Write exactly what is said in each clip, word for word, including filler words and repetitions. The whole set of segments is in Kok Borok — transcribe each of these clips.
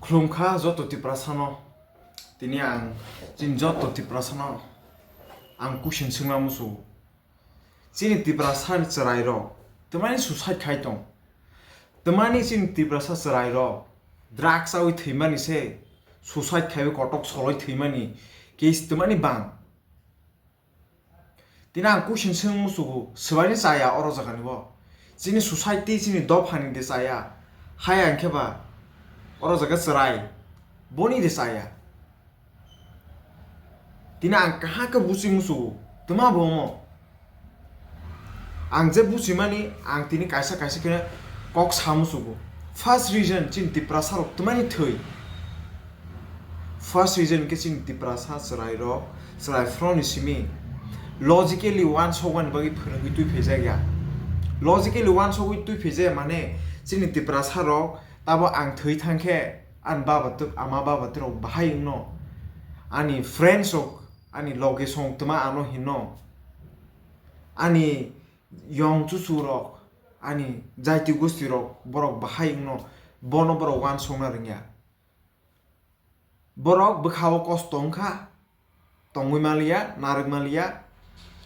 Khulumkha joto Tiprasano. Tini ang chini joto Tiprasano ang question swngna muchungo. Chini Tiprasa chwrairok twmani suicide khai tong? Twmani chini Tiprasa chwrairok drugs chawi thwimani se, suicide khaiwi kotok soloi thwimani case twmani bang? Tini ang question swng muchungo, swbaini chaya oro jagani bo? Chini society, chini dophani de chaya? Hai ang khe ba oro jaga chwrai boni de chaya? Tini ang kaham khe buchi muchungo, twma bo omo? Ang je buchimani, ang tini kaisa kaisa khe kok sa muchungo. First reason, chini Tiprasa rok twmani thwi. First reason khe chini Tiprasa chwrai rok, chwrai phano ni simi logically uansukmani bagwi phwrwngwi twi phaijak ya. Logically uansugwi twi phaijak ya mane, chini Tiprasa rok tabo ang thwi thang khe ani baba tw-, ama baba twrok bahai wngno, ani friends rok, ani loge song twma ano hinno, ani yong chuchu rok, ani jaiti gosti rok, borok bahai wngno, bono borok uansukna rwngya. Borok bwkhao kosto wngkha, tongwi manliya, narwk manliya,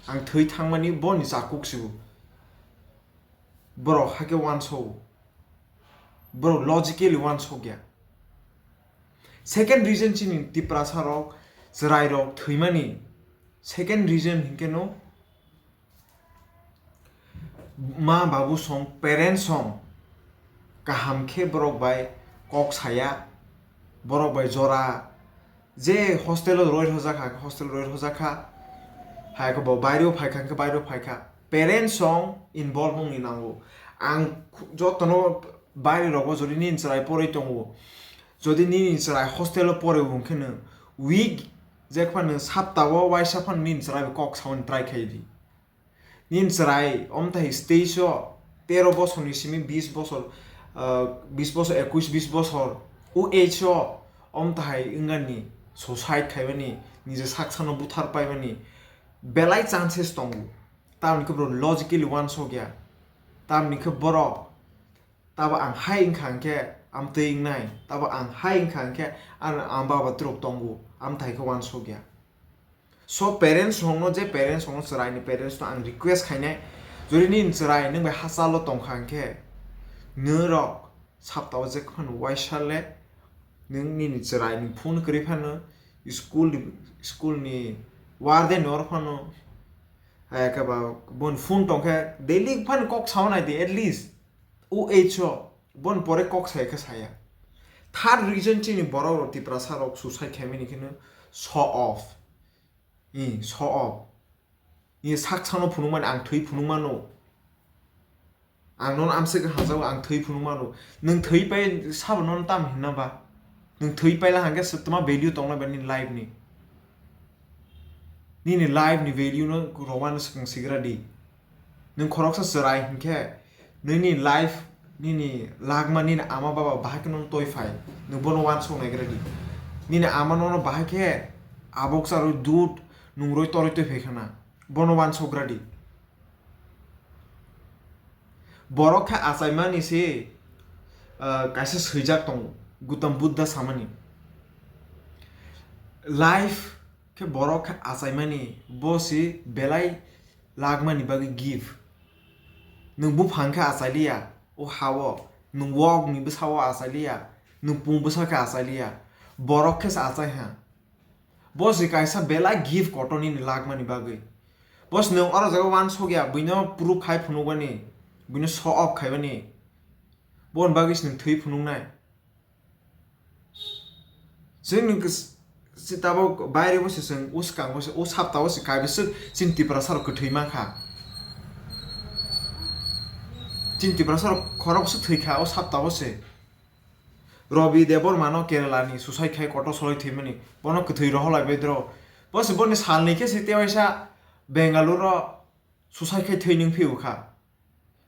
ang thwi thangmani boni chakuk sibo. Borok hakhe uansukgo. Borok logically uansukya. Second reason chini Tiprasa rok, chwrai rok thwimani second reason hinkhe no, ma babu song, parents song kaham khe borok bai kok saya, borok bai jora, je hostel o roi rwjak kha, hostel roi rwjak kha, hai khe bo baireo phai kha, hwnkhe baireo phai kha, parents song involve wngni nango. Ang khu-, jotono baire rogo jodi nini chwrai poroi tongo, jodi nini chwrai hostel o poroi wng khe nwng week, jekphano sapta o waisa phano nini chwrai bai kok samani try khai di. Nini chwrai omthai stage o tero bosor ni simi bis bosor, ah, bis bosor, ekwis bis bosor, o age o omthai wngani, suicide khaimani, niji saksano buthar paimani belai chances tongo. Tamni khe borok logically uansukya. Tamni khe borok, tabo ang hai wngkha hwnkhe amtwi wngnai, tabo ang hai wngkha hwnkhe ang, ang baba twrwk tongo, amthai khe uansukya. So parents rokno, je parents rokno, chwraini parents no ang request khainai, jodi nini chwrai nwng bai hachalo tongkha hwnkhe, nwrok saptao je khwno waisa le nwng nini chwraini phone kwrwi phano, school ni, school ni warden ni oro phano, hai khe ba boni phone tongkhe daily phano kok sawi nai di at least. O age o bon pore kok sai khe saya. Third reason chini borok rok Tiprasa rok suicide khaimani kheno show off. I show off. I sak sano phunukmani ang thwi phunukmano. Ang nono amswk hamjago ang thwi phunukmano. Nwng thwi pai sabo nono tam hinna ba? Nwng thwi paila hangkhe swtma value tongnai ba nini life ni? Nini life ni value no romano swkang sigra di. Nwng khoroksa chwrai hinkhe nini life, nini lagma, nini ama baba bahai kheno toi phai, nwng bono uansuk naigra di. Nini ama nono bahai khe abok charwi dud nungroi toroi toi phai khana, bono uansukgra di. Borok khe achaimani se, ah, kaisa swijak tongo, Gautam Buddha samani. Life khe borok khe achaimani, bo se belai lagmani bagwi gift. Nwng buphang khe achailiya o ha-o, nwng wokni bwsa-o achailiya, nwng pung bwsa khe achailiya, borok khe se achai ha. Bo se kaisa belai gift kotor nini lagmani bagwi. Bo se nwng oro jaga uansukya, buino proof khai phunukmani, buino show off khaimani, boni bagwi se nwng thwi phunuknai. Chwng nwng kis-, se tabuk baire bo se chwng o swkang bo se, o sapta o se kaibo swk chini Tiprasa rok kwthwi mankha. Chini Tiprasa rok khorok swk thwi kha o sapta o se. Robi Debbarma no Kerala ni suicide khai kotor soloi thwimani, bono kwthwi rohor lai bai dro. Bo se boni salni khe se tewaisa Bengaluru o suicide khai thwi nwng phiyokha.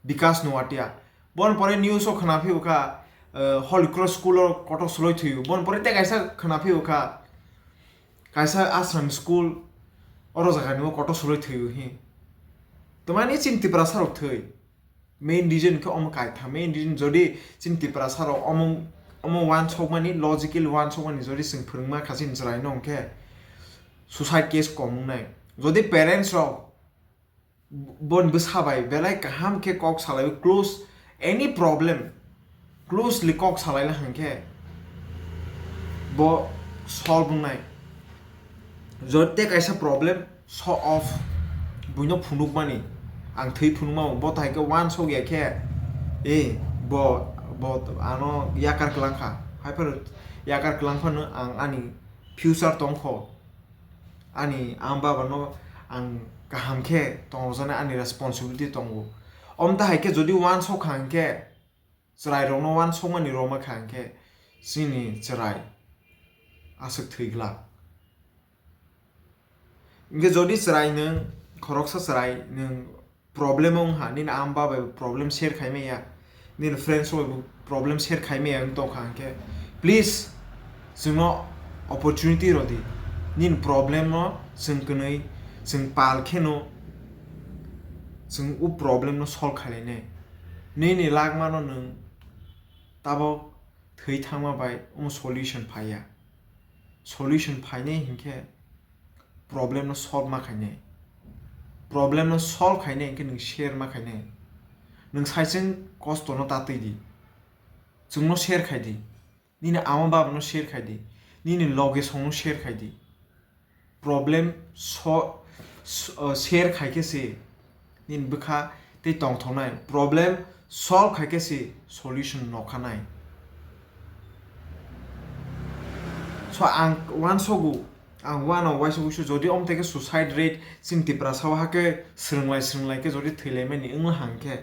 Bikas Noatia. Bon pore news o khna phiyokha, eh, Holy Cross School o kotor soloi thwiyo. Bon pore tei kaisa khna phiyokha, kaisa Ashram School oro jagani o kotor soloi thwiyo hi. Twmani chini Tiprasa rok thwi. Main reason khe omo kaitha. Main reason jodi chini Tiprasa rok omo omo uansukmani, logically uansukmani jodi chwng phwrwngma kha chini chwraino hwnkhe suicide case kom wngnai. Jodi parents rok boni bwsa bai belai kaham khe kok salai, close, any problem closely kok salai hwnkhe bo solve wngnai. Jodi kaisa problem show off buino phunukmani, ang thwi phunukma bo tai khe uansuk ya khe, e bo bo ano yakar kwlang kha, hai phano yakar kwlang phano ang ani future tong kho, ani ama baba no ang kaham khe tongjaknai, ani responsibility tongo. Omo ta hai khe jodi uansuk kha hwnkhe, chwrai rokno uansukmani rwma kha hwnkhe chini chwrai aswk thwi glak. Hwnkhe jodi chwrai nwng, khoroksa chwrai nwng problem wng ha, nini ama baba bai problem share khai maya, nini friends rok bai problem share khai maya wng tong kha hwnkhe, please chwngno opportunity rw di, nini problem no chwng kwnwi chwng pal kheno chwng o problem no solve khai lainai. Nini lagma no nwng tabok thwi thangma bai omo solution phaiya. Solution phainai hinkhe problem no solve ma khainai. Problem no solve khainai hinkhe nwng share ma khainai. Nwng saichung kosto no ta twi di. Chwngno share khai di. Nini ama baba no share khai di. Nini loge song no share khai di. Problem so, so, uh, share khai khe se nini bwkha tei tongthoknai. Problem solve khai khe se solution nokhanai. So ang uansogo, ang uano uaisa uisu jodi omo tei khe suicide rate chini Tiprasa o hakhe swrwnglai swrwnglai khe jodi thwilaimani wngma hang khe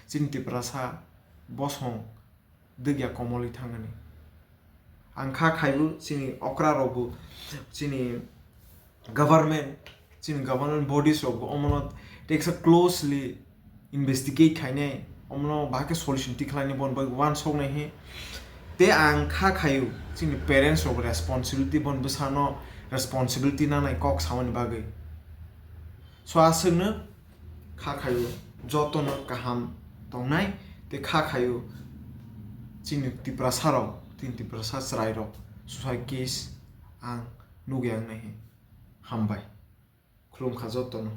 chini Tiprasa bosong dwgya komolwi thangani. Ang kha khaibo chini okra rokbo, chini government, chini government bodies rokbo omono teksa closely investigate khainai, omono bahai khe solution tikhlainai, bon bai uansuknai he. Tei ang kha khaio chini parents rok responsibility, bon bwsano responsibility nanai kok samani bagwi. So aswkno kha khaio jotono kaham tongnai, tei kha khaio chini Tiprasa rok, chini Tiprasa chwrai rok suicide case ang nugya wngnai he. Hambai. Khulumkha jotono.